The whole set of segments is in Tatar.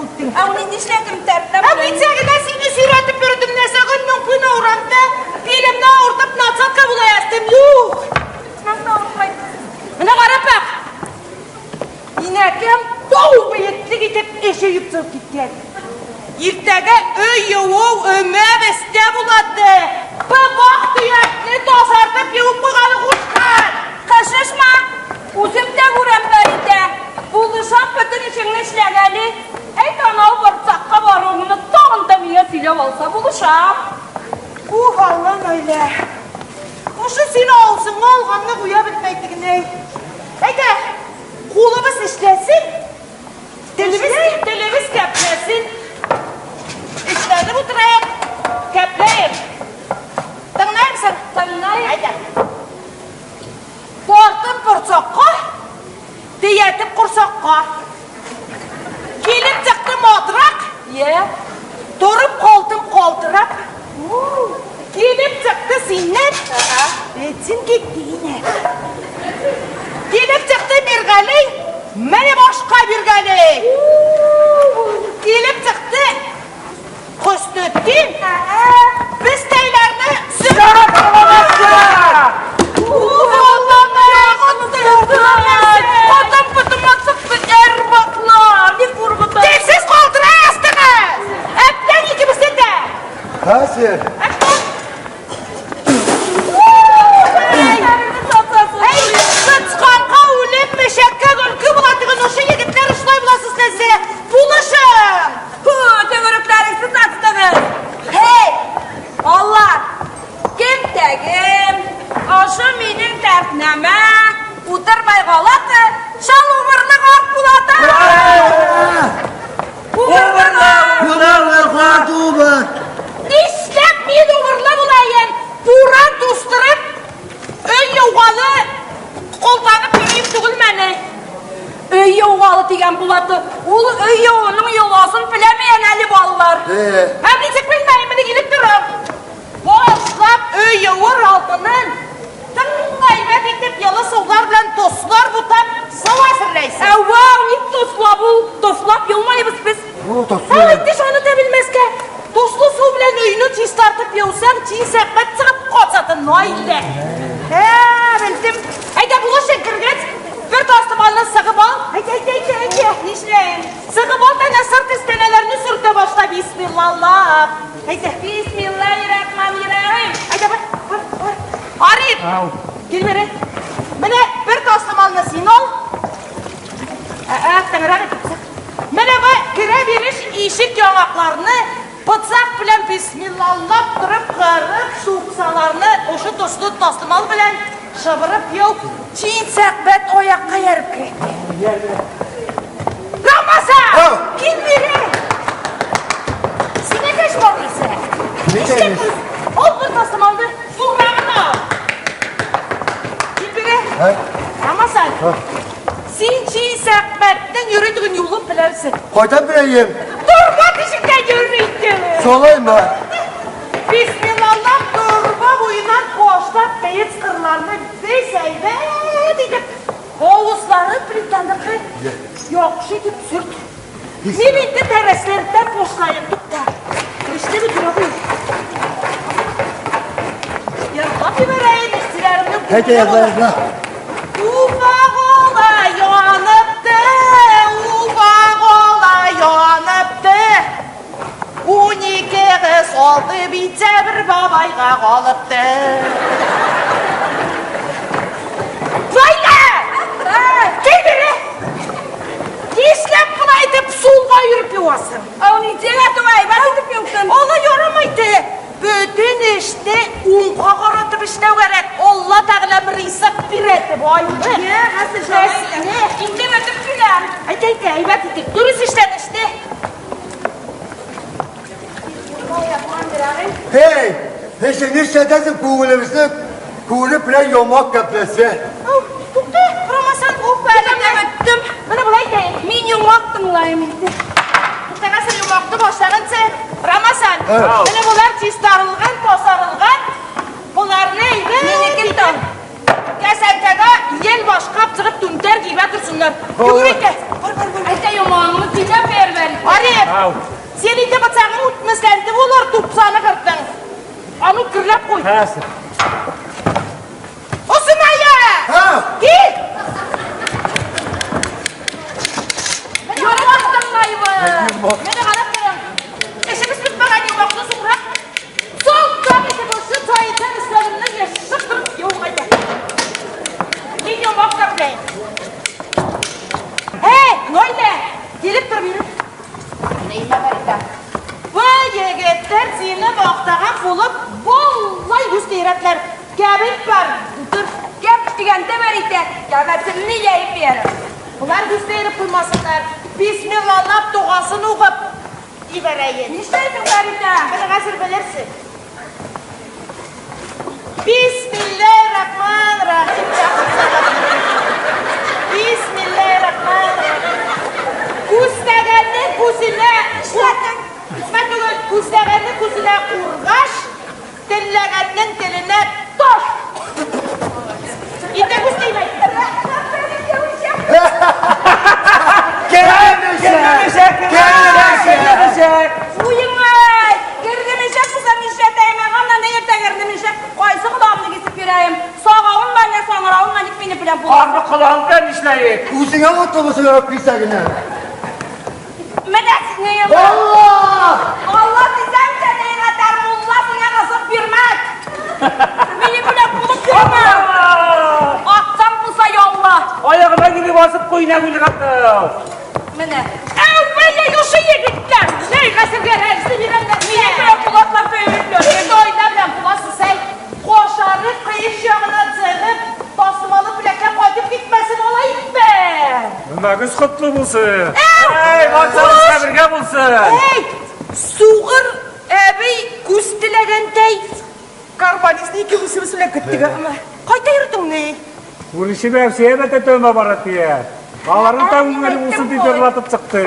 өстемә үттең. Ә мин нишләдем тәртнә Ә мин сәгенә сине сөйрәтеп йөрдем, нәрсә гынның куйна урамда. Билемне авыртып, надсадка була яздым. Юк. Менә карап бак. Инәкем тау биеклек итеп эше йөк чыгып киткән. Иртәгә өй юуу өмә бестә булады. Бабак төякне тазартып юып куйганы кушкан. Кышышма, үзем дә күрәм бәридә. Булышам бөтен эшеңне эшләгәли. Әйт анау борчакка баруыңны тагын да миңа сөйләп алса булышам. Ух, Аллам әйлә. Шушы сине алсыңа алганны куя белмәйтегенәй. Әйдә, кулыбыз эшләсен, телебез, телебез кәпләсен. Эшләнеп утырайык, кәпләйек. Тыңлаймсың? Тыңлайм. Әйдә. Бардым борчакка, диятеп корсакка. Килеп чыкты мадрак, Йә. торып калдым калтырап. Килеп чыкты синнән, бензин китте инә. Килеп чыкты Миргали, менә башка Миргали. Килеп чыкты Хөснетдин, без тәйләрне Катым потыма сыкты әрбаклар, ни куркыта. Телсез калтыра ястыгыз! Әптән икебезне дә! Хәзер. Әй, сыцканга үлеп, мәшәккә көлке була дигән ошо егетләр шулай буласыз нәрсә? Булышың! Ху, төберекләрең сытастыгыз. Һей, Алла, кем тәгем, ашы минем тәртнәмә, утырмай галаты, шал убырлы карт булата. Убырлы! Убырлы карт убыр. Нишләп мин убырлы булайым? Буран тустырып, өй югалы кулланып йөрим түгелмәне. Өй югалы дигән булаты. Ул өй юының йоласын беләмәгән әле балалар. Һәм ничек белмәйм, менә килеп торам. Башлап өй юыр алтынын тың әйбәт итеп йылы сулар белән тослар бутап су әзерләйсең. Әвәу, ник тослап ул? Тослап елмайбыз без. Бу Һәм тослы. инде шуны да белмәскә. Тослы су белән өйне чистартып юсаң, чисәкмәт чыгып качатын наилә. Ә, белдем. Әйдә булышың кергәч, бер тастымалны сыгып ал. Әйдә, әйдә, әйдә, әйдә. Нишләйем? Сыгып ал да сырт өстәнәләрне сөртә башла, бисмиллаллах. Әйдә. Бисмиллаһиррахманиррахим. Әйдә, бар, бар, бар. Ариф, кил бері. Менә бер тастымалны син ал. Ә, тәңрәк итеп сык. Менә бу керә биреш ишек яңакларны пыцак белән бисмиллаллап торып кырып суксаларны ошо тослы тастымал белән шыбырып яу чин сәкбәт аякка ярып керә. Рамазан! Ау! Кил бире! Сине кеш бар нәрсә? Ничә Нишләп Ал бер тастымалны, зуррагын ал. Кил бире. Һә? Рамазан, Һә. син чин сәкбәтнең йөридеген юлын беләсең. Кайдан беләем? Торба тишектә йөрийде. Солаймы? Бисмиллаллах торба буеннан башлап бәет кырларны бес әйбәт итеп авызлары плитаныкы яхшы итеп сөрт. Мин инде тәрәзләрдән башлаем, тукта. Эшләп бетерә куй. Ярлап җибәрәем эшчеләремне. Әйдә, язла, язла. Уфа яныпты, Уфа яныпты. 12 кыз алты битә бер бабайга калыпты. Лайла! Кил бире! Нишләп болай итеп сулга йөреп юасың? Ау, ничек атып әйбәт итеп юктың? Алай ярамайды. Бөтен эшне уңга каратып эшләү кирәк. Алла Тәгалә ризык бирә дип айлы. Йә, хәзер шулай итә. Инде бөтеп киләм. Әйтә, әйтә, әйбәт итеп. Дөрес эшлән эшне. Hey! Һей, нишләтәсең күңелебезне күреп белән йомак кәпләсә. Ау, Тукта, Рамазан, Уф, әле дә беттем. Менә болай итәйек. Мин йомгак тыңлайым инде. Тукта, хәзер йомгакны башлаганчы. Рамазан, Һә. менә болар чистарылган, тазарылган. Боларны әйбәт Минекен итеп таң. Кәсәлкәгә ел башкап чыгып түнтәр кибә торсыннар. Һо. Юр итә. Бар, бар, бар. Әйтә йомгагыңны сөйләп бир бе. Бәритә. Ариф! Ау. Син инде быцагың үтмәсләнде булыр, тупсаны кырттың. Аны үткерләп куй. Хәзер. Осыная! Ха! Кил! Яратмастың майвы. Менә карап торың. Эшебез бетмәгән йомгакны соңрак. Солтан итеп ошо чайдан өстәлемне яшып торып юып кайта. Мин йомгак та беләйм. Эй, Нойда, килеп тор биреп. Неймә Фәридә. Бу егетләр сине мактаган булып, болай үз тирәтләр. Кәбит бар, утыр. Кәп дигәндә Бәритә, кәбәтемне җәеп бирәм. Болар күз тиереп куймасыннар. Бисмиллалап догасын укып ибәрәен. Нишләйсең, Бәритә? Менә хәзер белерсең. Бисмиллаһир-рахманир-рахим. Бисмиллаһир-рахманир-рахим. Күстәгәннең күзенә Эшләтең. Исмәт түгел, күстәгәннең күзенә кургаш, телләгәннең теленә таш. Инде күз тимәй. Рәхмәт, Бәритә, үлчәп. Кермешәк! Кермешәк! Уеңай! Кердемешәк булса нишләтәем, аннан не иртә кердемешәк, кайсы колагымны кисеп бирәем? Сагавын ба, әллә саңгыравын ба, ник мине белән була? Карны колагың белән нишләйек? Үзеңә отобусы ярап килсә генә. Менә сине Алла! Алла дисәң дә ни кадәр мулла сиңа рызык бирмәс. Мине белән булып йөрмә. Аксаң булса ялла. Аягына килеп басып куй, Нәгүл хатын. Менә. Әүвәле юшы егетләр, ни гасырга рәнҗе бирәләр. Мине белән булатлар бөекләр. Син айда белән буласың, сәй. Кошары кыеш ягына чыгып, тасымалы бүләккә кайтып китмәсен алай итмә. Өмәгез котлы булсын. Әу! Эй, барсагыз бергә булсын. Эй, сугыр әби күз теләгәндәй карбанисны ике күзебез белән көттек. Кайда йөрдең ни? Күрше бәүсия бәтә төмә бара тия. Аларның та күңеле булсын дип йырлатып чыкты.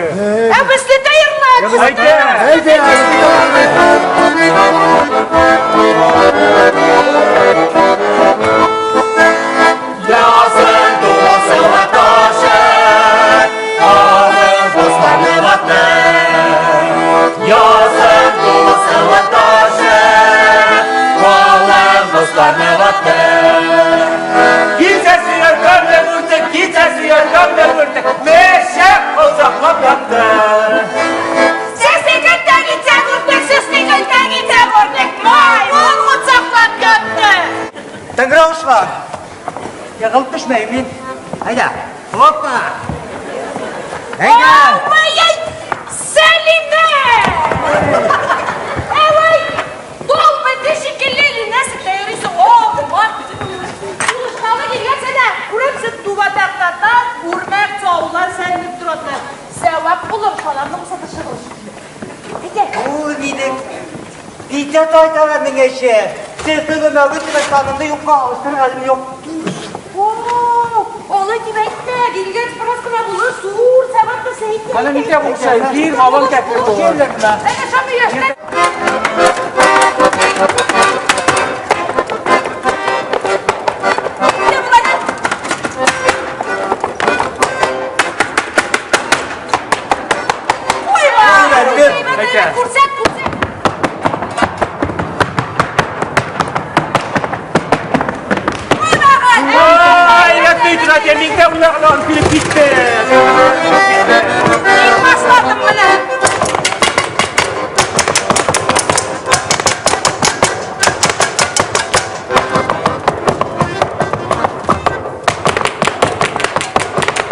Ә безне дә йырлат. Әйтә. Әйдә! Yazın doğası taşı, Karın bozlarını battı. Yazın doğası taşı, Karın bozlarını battı. Gitesi yörtemle vurdu, gitesi yörtemle vurdu. Meşe kucaklap yattı. Sesli gitse gitse vurduk, sesli gitse gitse vurduk. Maymun kucaklap yattı. Тәңгерауышма! Егылып төшмәйем мин. Әйдә. Хоппа! Әйдә! Алмайай Сәлимә! Әвәй, дол бете шикелле нәрсә тәйрисең? О, Булышкалы килгәнсә дә, күрәмсең тубатактата үрмәк чаулар сәнеп торады. Сәвап булыр, шаларның сатышы булыр. Әйдә. Ул минем Битә тайталарның эше. Сезнең өмәгез белән санымны юкка алыштырыр хәлем юк. О, алай дип әйтмә, килгән бераз кына булыр, зур сәвап булса әйтә. Аны ничә булса, бир малын кәтер булыр. Әнә шундый яшьләр. Әйтә. Күрсәт, күрсәт. Ай, рәтмей тора, мин дә уйнаган алып килеп китте. Мин башладым менә.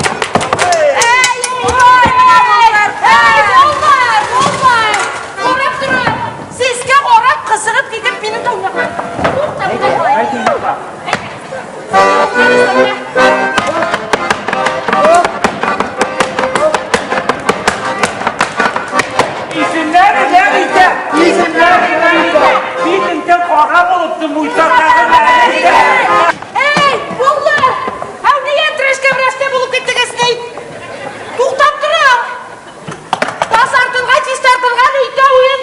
Эй, ой, эй, булмай, булмай. Карап торып, сезгә карап кызыгып китеп мине дә уйнаган. Тукта, Әйт, Исемнәре Нәбитә, исемнәре Нәбитә. Битеңдә кара булып муйсактагы Нәбитә. Эй, булды! Әу нигә трешкә-брешкә булып киттегез ни? Туктап торың! Тазартылган, чистартылган өйдә уен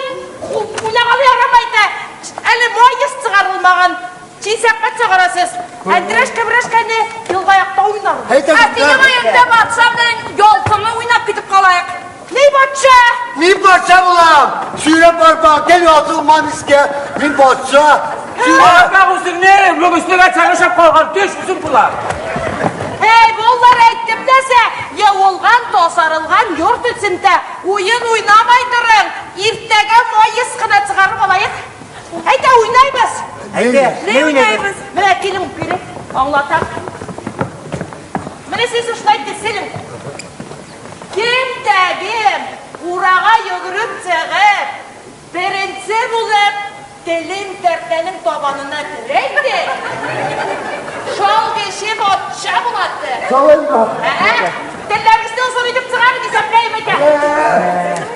уйнаганы ярамай да. Әле май чыгарылмаган. Чисәкмә чыгарасыз. Ә трешкә-брешкәне елга якта уйнар. Әйдә, Ә синең өеңдә батша белән ялкынны уйнап китеп калайык. Ни батша? Мин патша булам. Сөйрәп барпак, гел язылмам искә. Мин патша. Сөйрәп. Барпак үзеңне, мөгезлегә чагышып калган, төш үзең була. Эй, балалар, әйттем дәсә, явылган, тасарылган йорт эчендә уен уйнамай торың. Иртәгә майыс кына чыгарып алайык. Әйдә, уйнайбыз. Әйдә, Ни уйнайбыз? Менә килең биреп, аңлатам. Менә сез шулай итсәң. Кем тәгем урага йөгереп чыгып, беренче булып телен тәртәнең табанына терәйде. Шал кеше патша булады. Шалай ма? Ә, телләрегезне озын итеп чыгарыгыз, исәпләйм әйтә.